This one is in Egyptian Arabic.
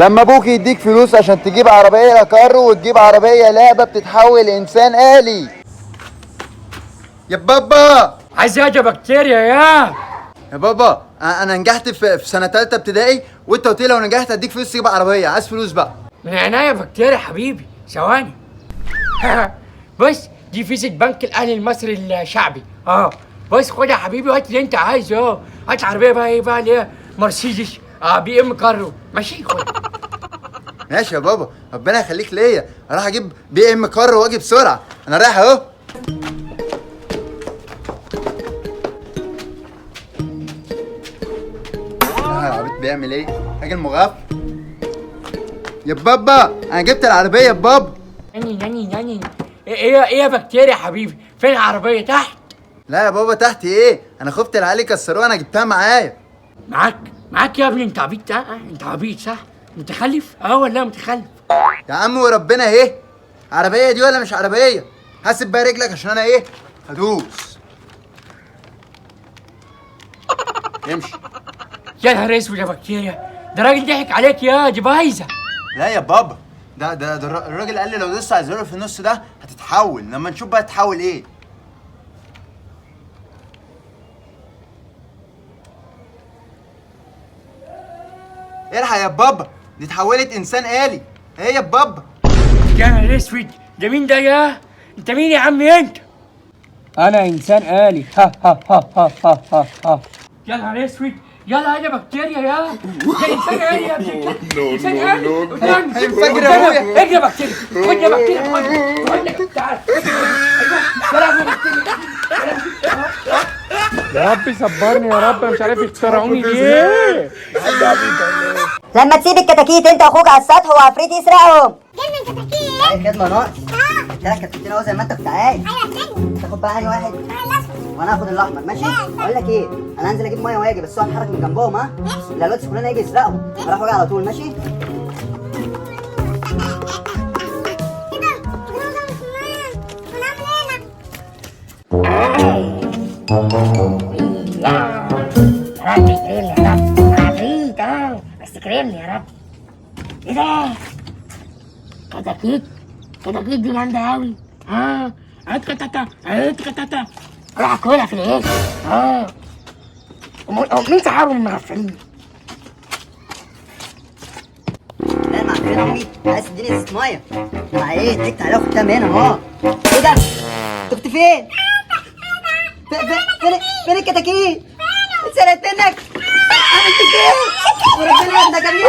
لما ابوك يديك فلوس عشان تجيب عربية كارو وتجيب عربية لعبه بتتحول انسان آلي. يا بابا عايز ايه يا بكتيريا؟ يا بابا انا نجحت في سنة ثالثة ابتدائي، وانت قلت لي لو نجحت هديك فلوس تجيب عربية. عايز فلوس بقى. من عينيا يا بكتيريا حبيبي. ثواني. بص، دي فيزة بنك الاهلي المصري الشعبي. بص خد يا حبيبي وهات اللي انت عايزه. هات عربية بقى، ايه بقى اللي هي مرسيدس بي ام كارو. ماشي خد. ماشي يا بابا، ربنا يخليك ليا. اروح اجيب بي ام كارو واجي بسرعة، انا رايح اهو. العبيط بيعمل ايه؟ راجل مغفل. يا بابا انا جبت العربية يا بابا. يعني يعني يعني ايه ايه يا بكتيريا حبيبي؟ فين العربية؟ تحت. لا يا بابا تحت ايه؟ انا خفت العيال يكسروها، انا جبتها معايا. معاك يا ابني. انت عبيط. انت عبيط صح؟ متخلف؟ ولا متخلف؟ يا عم وربنا ايه؟ عربية دي ولا مش عربية؟ حاسب بقى رجلك عشان انا ايه؟ هدوس. امشي. يا نهار اسود يا بكتيريا، ده راجل ضحك عليك يا دي بايظة. لا يا بابا، ده الراجل قال لي لو دوست على الزرار في النص ده هتتحول. لما نشوف بقى تتحول ايه. الحق يا بابا، دي اتحولت انسان آلي. ايه يا بابا؟ يا نهار اسود، ده مين ده يا؟ انت مين يا عمي انت؟ انا انسان آلي. ها ها ها ها ها ها ها. يا نهار اسود، يلا يا بكتيريا يا ده انسان آلي يا ابن الكلب. انسان آلي قدامي. هينفجر يا ابويا. اجري يا بكتيريا، خد يا بكتيريا، خد تعال. ايوه يا لهوي يا بكتيريا. يا رب صبرني يا رب، مش عارف يخترعوني ليه. لما تسيب الكتاكيت انت واخوك على السطح وعفريت يسرقهم. جبنا كتاكيت. اي خدمة ناقص. قلت لك كتاكيتين اهو زي ما انت كنت عايز. ايوه الثاني. تاخد بقى انهي واحد؟ الاسود. وانا هاخد الاحمر. ماشي؟ اقول لك ايه، انا هنزل اجيب مية واجي، بس اوعى اتحرك من جنبهم. ها؟ لا الواد سكران هيجي يسرقهم. هروح واجي على طول. ماشي؟ ايه ده؟ احنا في الحمام، هنعمل ايه؟ يا رب اكرمني يا رب، عفريت. بس اكرمني يا رب. ايه ده؟ كتاكيت، كتاكيت دي جامدة أوي. اتكتاتا اتكتاتا، اروح اكلها في العيش. مين صحابهم المغفلين؟ لا مع فين امي؟ عايز تديني ازازة مية؟ مع ايه؟ ضحكت عليها وخدتها من هنا اهو. ايه ده؟ انت كنت فين؟ فين فين الكتاكيت؟ اتسرقت منك؟ عملت ايه؟ وربنا ياخدك يا ابني.